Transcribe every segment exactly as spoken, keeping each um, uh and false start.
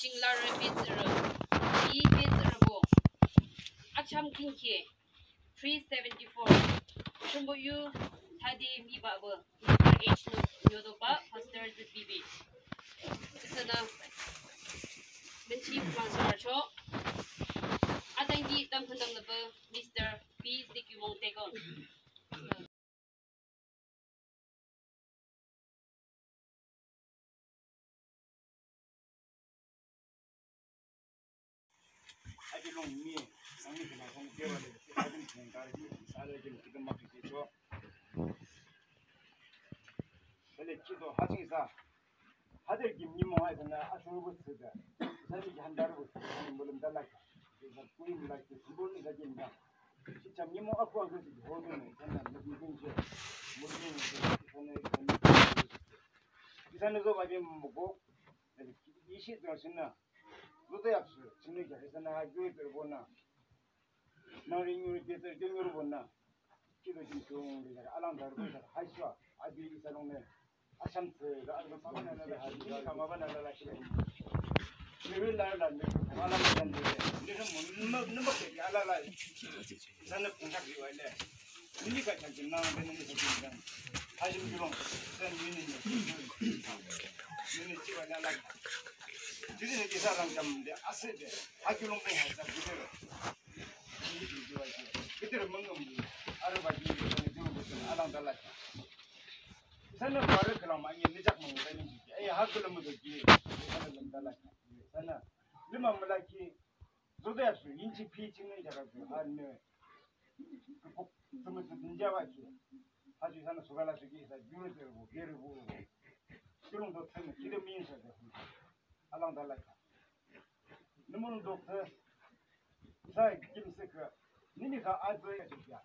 Chinglarü betsührü, I betsührübo, acham kinkhi, three seventy-four. Shimbo yu thade mibahbah, Mister H Nyo-, Nyodoba, Pastor Z B B. Isanü, Minchi Pastor Cho, atangi tamkhüntamnübah, Mister P Zikimong Tegon. Aji lung mi, sangmi kena song kewa le, aji kena kari, sala aji kena makri cho. Bele kido hajing sa. Hajar kim nimung ai sana asur bu sida. Sani ki handar bu sida. Sani bulum dalak. Sani kuim lak. Sani bulum lak. Sani cham nimung aku aku sida. Hodo ne. Sani mudin je. Mudin je. Sani sani. Sani zo ba jim mugo. Ishi zo sina. Zo de yapsu. Sani ja. Sani ha ju de bona. Nang ri nyu ri de de nyu ri bona. Kido jim chung de ja. Alang dar bu sida. Hai swa. Abi isa long ne. Asam tse, ga, ga, mama na la la, ni ka mama na la la shi. Ni wi la la, ni ka mama na la la, ni ka mo, ni ma, ni ma ke ya la la. Sana pung ka ri wa le. Ni ka cha jin na, ni ni ka jin na. Ha jin ki long, sa ni ni ni. Ni ni chi wa la la. Ji ni ki sa lang jam de, ase de. Ha ki long pe ha sa ki de. Ni ki ji wa ji. Ki de mong ngam. Ara ba ji, ni ji wa ji, alang da la. Sana barü khülang mah nyi nijak mah nyi tani nyi. Ay, ha khülang mah nyi. Sana lümda la. Sana lümda mah la ki. Zoda ya su, yinchi pi ching nyi jaka su. Ha nyi. Kupuk, sumut su dinja wa ki. Ha ju sana sugala su ki, sa juru juru bu, geri bu. Kulung do tsana, kiri min sa de. Alang da la. Nümun doksa, isa kimse ke, nini ka azo ya jibya.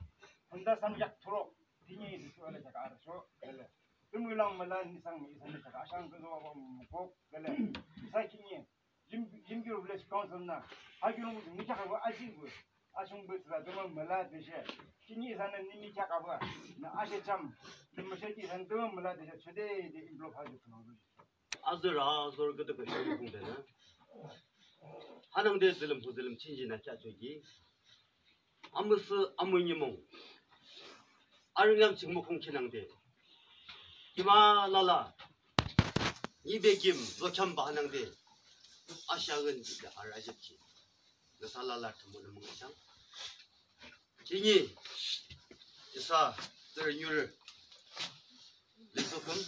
Hunda sam yak turok, tini isi su ala jaka arso, ele. Tümü lang mala ni sang mi isa ni jaka asang ke zo wa mukok, ele. Isa kini, Yim, Yimkhiung Village Council na, ha yulung mi jaka wa aji bu, asung bu sa tümü mala de she. Kini isa na nini jaka wa, na ashe cham, ni mese ki san tümü mala de she, chode de improve ha ju tunang. Azürü azor gede ke shari kung de ne. Hanangde zülüm hu zülüm chinji na kya choki. Amüsü amü nyimong. Arüngyam ching mukung kinangde. Kima lala. Nyi be kim zokyam ba hanangde. Asha gen ji de arajit ki. Nasa lala tümü ne mung chang. Kini, isa, zürü nyurü. Lisokum.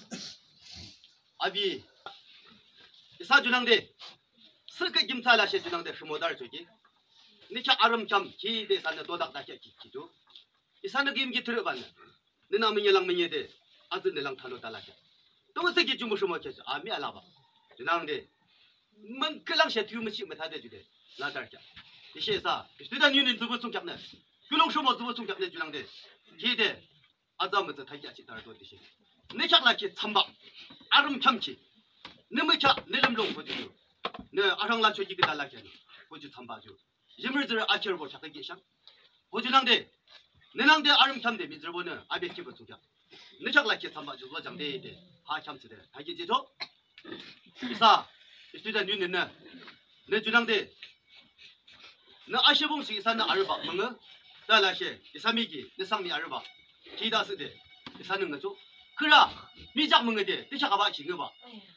Abi, isa junangde. Sike gimsa lashe junangde, shimo dar choki. Ni kya arüm kyam, ki de isa ne dodak da kya ki, ki ju. Isa ne gim ki türü ban. Ni na menye lang menye de. Azü ne lang talo da la kya. Tümü sike jumu shimo kya, ami alaba. Junangde. Meng kelang she tüyu mechi methade jude. Ladar kya. Ishe sa. Student union zubu sung kyak ne. Kulung shumo zubu sung kyak ne junangde. Kide. Aza meze thakya chi tar do dishe. Ne kyak la ki tsamba. Arum kyam chi. Ne me kya ne lem long ko ju. Ne arang la choki kida la kya ne. Ko ju tsamba ju. Yimri zirü akir bo kyak ke shang. Ko junangde. Ne nangde arum kyam de mi zirü bo ne. Abe ki bo sung kyak. Ne kyak la ki tsamba ju zo jangde de. Ha kyam chi de. Ha ki je jo. Isa, student union ne, ne junangde, ne ashebong shi isa ne arüba menge, da la she, isa miki, ne sangmi arüba, ki da side, isa ne ngecho, kira, mi jak menge de, de shaka ba chi ngeba,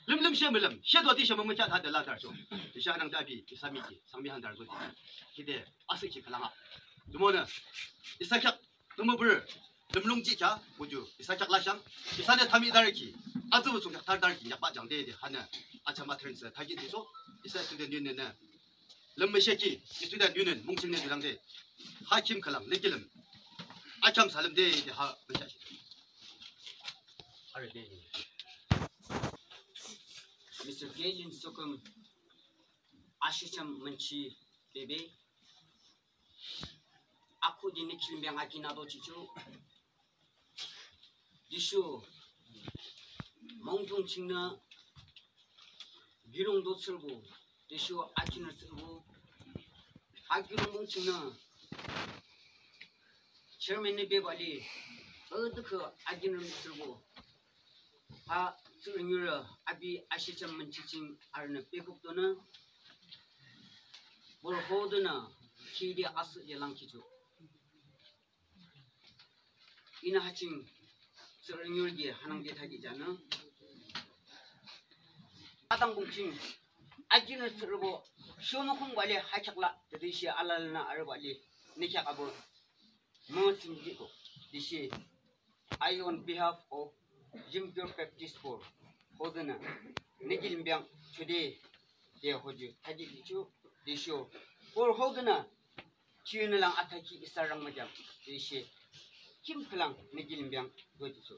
lim lim she me lim, she do di she me me cha ta de la tar cho, de sha nang da bi, isa miki, sangmi han dar zo di, ki de, asi ki kalanga, jumo ne, isa kyak, Tümüpürü, lümlung jihkheah, buju, isa kheak lashang, isa ne thami darü ki, atsübah thsungkheak thar darü ki, yakbah jangde de, hanü, acham atren sü, thakhi diso, isa student union ne, lümmüsheki, student union, mung chingnü judangde, ha khim khülang, ne kilim, akham salüm de, de ha, müshaki. Arü de. Mister Galen Sokum, Ashicham Münchi, bebe. Akhuhde nü kilim bang akinado chicho. Tüsho mungtung chingnü bilung do thsürübo. Tüsho akinrü thsürübo. Akirü mung chingnü chairman nü bebah le. Ödükhüh akinrü thsürübo. Ha thsürü nyurü api Ashicham Münchi ching arünü pekuk donü. Borü hodenü, kide asühde lang kicho. Inü ha ching, tsührü nyurü ki hanangde thakhi janü. Atang bung ching, ajinü tsührübo, shonü khungbah le ha kheak la, tütüshe alalanü arübah le, nü kheak abo, mütsü jihkhi, tüshe, I on behalf of Yimkhiungrü Baptist Borü, hodenü, nü kilim biang, today, de hoju, thakhi jicho, tüsho, borü hodenü, chinü lang athakhi isa rang müjam, tüshe, kim khülang nü kilim biang, do jicho.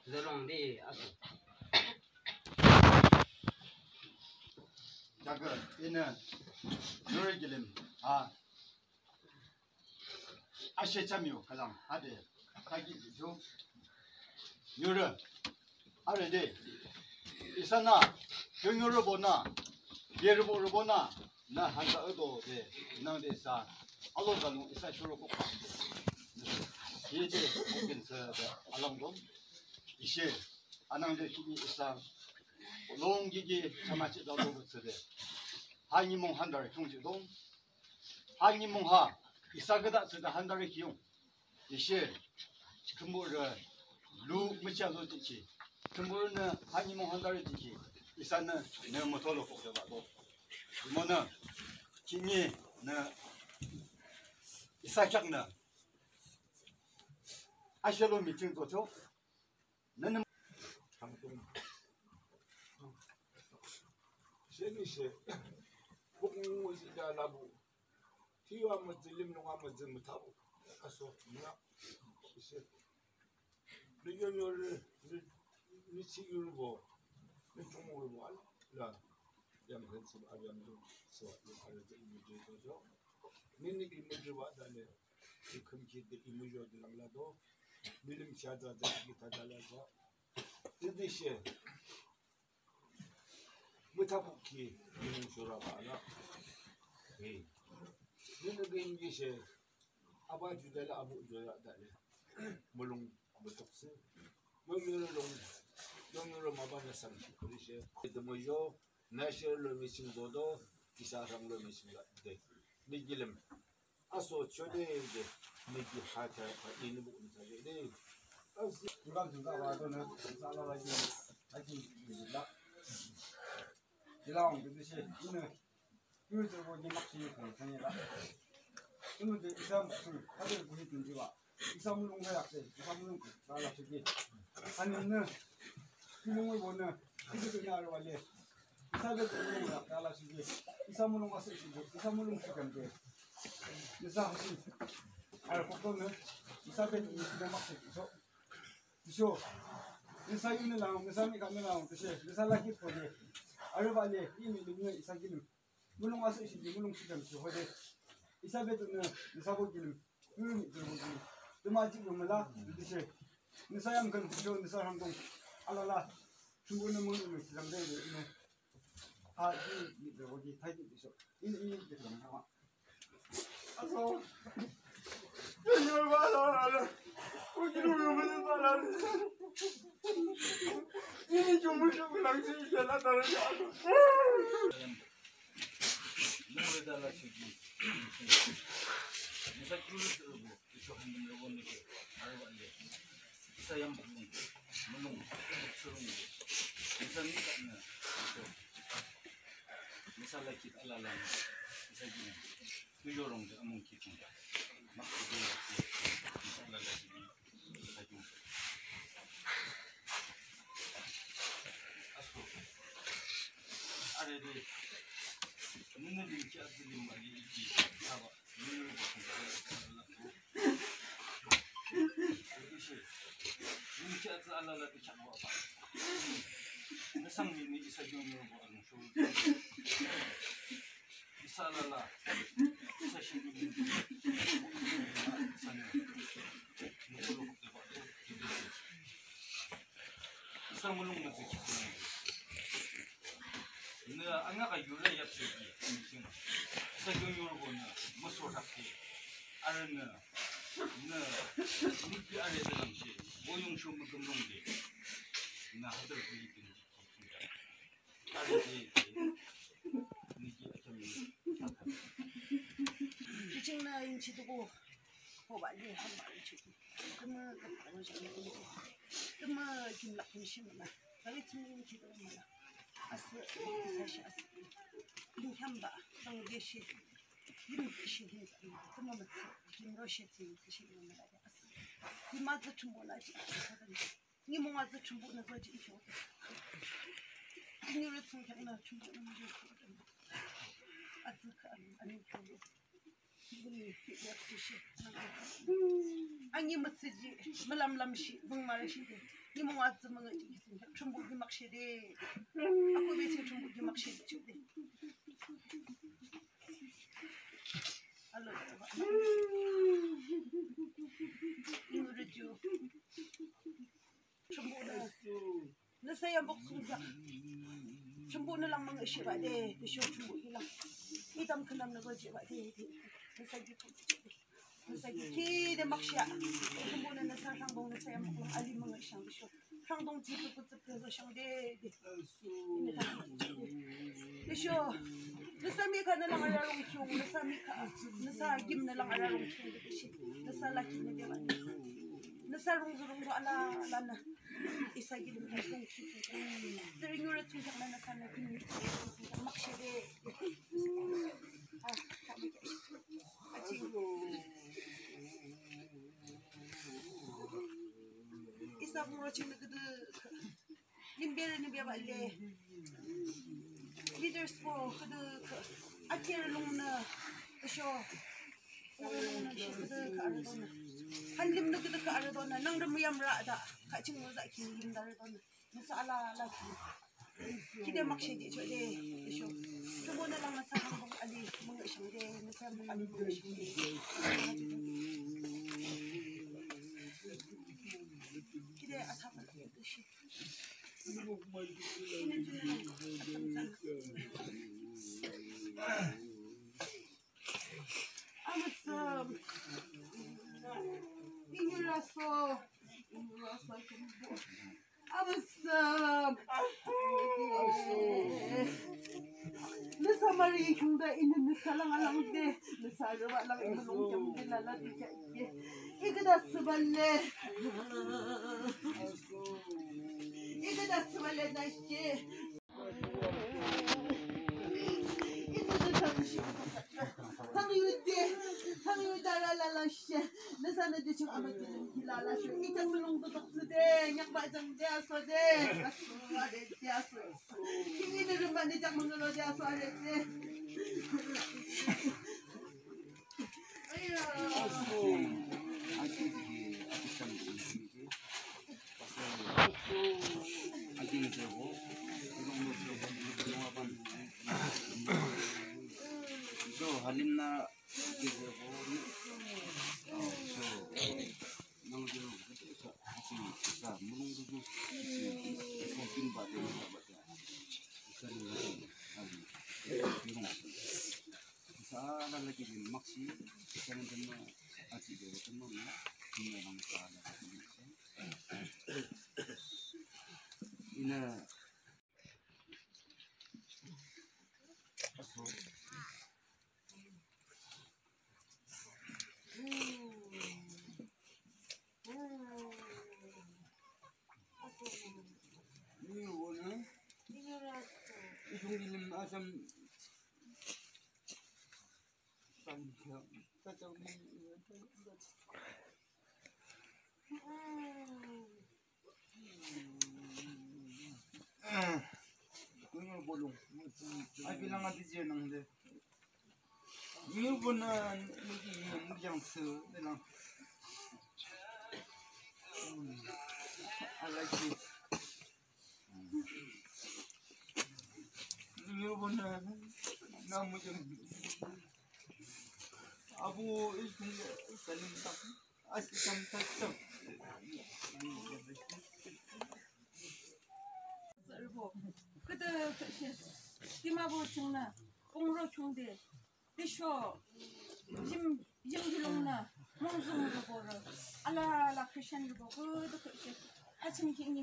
Zolung de aso. Jagü, inü, nyurü kilim, a, ashe chamyo khülang, ade, thakhi jicho. Nyurü, arede, isanü, yo nyurübonü, yerübo rübonü, nü handa ado de, nangde isa, alo zalung isa shuroko. Yede, mungkin se de, alangdong, ishe, anangde kini isa, long gigi, chamachi dado tsüde. Ha nimung handar, kyung jidong. Ha nimung ha, isa gada tsüde handar kiyong. Ishe, Thrünpuh rü lu mücha lo jihkhi. Thrünpuh rünü ha nimung handarü jihkhi. Isanü nü mütolo kokde bahdo. Jumonü, khihni nü isa kheaknü ashe lo meeting zocho. Nünü sheni she, bukung wüsi da labu. Tiwa mütsü limlung a mütsü müthabu. Aso, muna. Ishe. Nü yonyorü, nü, nü chi yorübo, nü chung yorübo, ala, la, yam hen sim, a yam hen sim, so, yam ala de imu de so so. Nü nü imu de wa da le, nü khüm ki de imu yo de lang la do, nü lim cha za za ki ta da la so. Tütüshe. Müthabuh ki, nü shuraba la. Hey. Nü nü güm yishe, aba juda la abu juda da le. Mulung müthaksü. Yongyoro long, yongyoro maba na sang shi kuri she. Demo yo, na she lo mi ching dodo, isa rang lo mi ching la de. Mi gilim. Aso chode de, mi gi ha ta pa ini bu um ta de. Asi. Tulang tulang wa do na, sa la la ji, aki ji la. Ji la ong de she, ini. Ini de bo ni mak shi ko ta ni la. Ini de isa mak shi, ha de bu hi tun ji wa. Isa mulung ha yak she, isa mulung ha la shi ji. Ani ne. Mulung bo ne. Ini de na ro wa le. Isa de mulung ha yak la shi ji. Isa mulung wa shi ji. Isa mulung shi kan de. Isa ha shi. Ar ko ko ne. Isa de ni de mak shi so. Tisho. Nüsa yunü lang, nüsa mihkhah nü lang, tishe, nüsa lakhi pode. Arübah le, i milim nü isa kilim. Mulong asühshihde, mulong shikhamshih hode. Isa betunü, nüsabo kilim. Yunü mihtsürübo kilim. Tümü jihpü müla, tishe. Nüsa yamkhün, tisho, nüsa rhangdung. Alala. Shungunü münü mü shizangde, inü. Ha, i mihtsürübo ki, thakhi tisho. Inü, inü, tisho, ha. Nüsa lakhi alala, nüsa kilim. Tüyorung de amung ki chungda. Mak ki de, nüsa alala ki, nüsa kilim. Aso. Arede. Nünü limki atsü limba ki iki. Saba. Nünü limki atsü alala ki chakwa ba. Nüsa mini isa yongyorobo alung shuru. Isa alala, isa shimbi mindi, isa ni, isa mulung mütsü ki, nü anga ka yura yapsheki, isa yongyorobo nü, müso rakki, arünü, nü, nü ki arü de langshi, bo yungsho müküm lungde. Ju chingnü yimchiduko, hobah le hambah le ching. Tümü kapa lo ching. Tümü kimlak kimshi müla. Kali tümü yimchiduko müla. Asü, isa shi asü. Yimkhiambah, sangde shi. Yimshi shi. Tümü mütsü. Yimro shi tsü, shi müla. Asü. Yim atsü Thrünpuhnü ji. Nimung atsü Thrünpuhnü zojihchoh. Inirü thsungkheaknü Thrünpuhnü muzhokhi. Atsü kha ani kyo. Buni yakzüshe. Ani mütsüji, mülamlamshi, züngmarüshi de. Nimung atsü müngühji thsungkheak Thrünpuh ki makshe de. Akhuhbe thsung Thrünpuh ki makshe de chode. Alo. Inirü ju. Thrünpuhnü nüsa yambuk thsungkheak. Thrünpuhnü lang müngühshihbah de, tüsho Thrünpuh ki lang. Idam khüntamnü zojihbah de, nüsa ki, nüsa ki khide makshe. Thrünpuhnü nüsa rhangdung nüsa yambuk lang alih müngühshang tüsho. Rhangdung ji pü pü tsüp de zoshang de, de. Tüsho, nüsa mükhanü lang ararung khiung, nüsa mükha, nüsa kimnü lang ararung khiung de shi, nüsa la kimnü de la. Nüsa rungzü rungzü alalanü, isa kilim rungzü rungzü. Seri nyure thsungkheaknü nüsanü kimnü makshe de. Ah, ajing. Isa buro chingnü küdükhüh. Limberünü bebah le. Leadersko küdükhüh. Aker lungnü. Tüsho. Ore lungnü shi küdükhüh arüdonü. Hanlimnü küdükhüh arüdonü. Nangrü müyamrü ada. Kaching müzah ki limda arüdonü. Nüsa alala ki. Kide makshe jihchoh de, tüsho. Thrünpuhnü lang nüsa rhangdung alih müngühshang de, nüsa rhangdung alih müngühshang de. Kide athak tüsho. Inü junü lang athak. Amüsüh. Inü laso. Inü laso. Amüsüh. Nüsa mari khiungde inü nüsa lang alangde. Nüsa rübah lang inü lungkheam de lala de kya de. Iküda thsübah le. Iküda thsübah le na ke. Thang yu de, thang yu dara lalashe, nüsanü de ching ama kilim ki lalashe, ita mulong to tok de, nyak ba jang de aso de, aso de aso. Kini de rumba de jak mangalo de aso are de. Aya. Isa lagi makshe, isa nang dama, aji de dama na, ina lang sa lagi. Ina. Aso. Ini wo na. Ini raso. Isung dilim asam. Ay, bilang nga busy nang de. Niu bona niki yang sü de lang. I like it. Niu bona na mo jang. Abu is salim tak. Asisam tak tak. Sürbo. Küdükhüh shi. Dimapur chingnü. Pungro khiungde. Tüsho, yim, yim yulungnü, mungzung rüborü, alala Christian rübo, küdükhüh shi, hachim kini.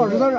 Ko rüzarü.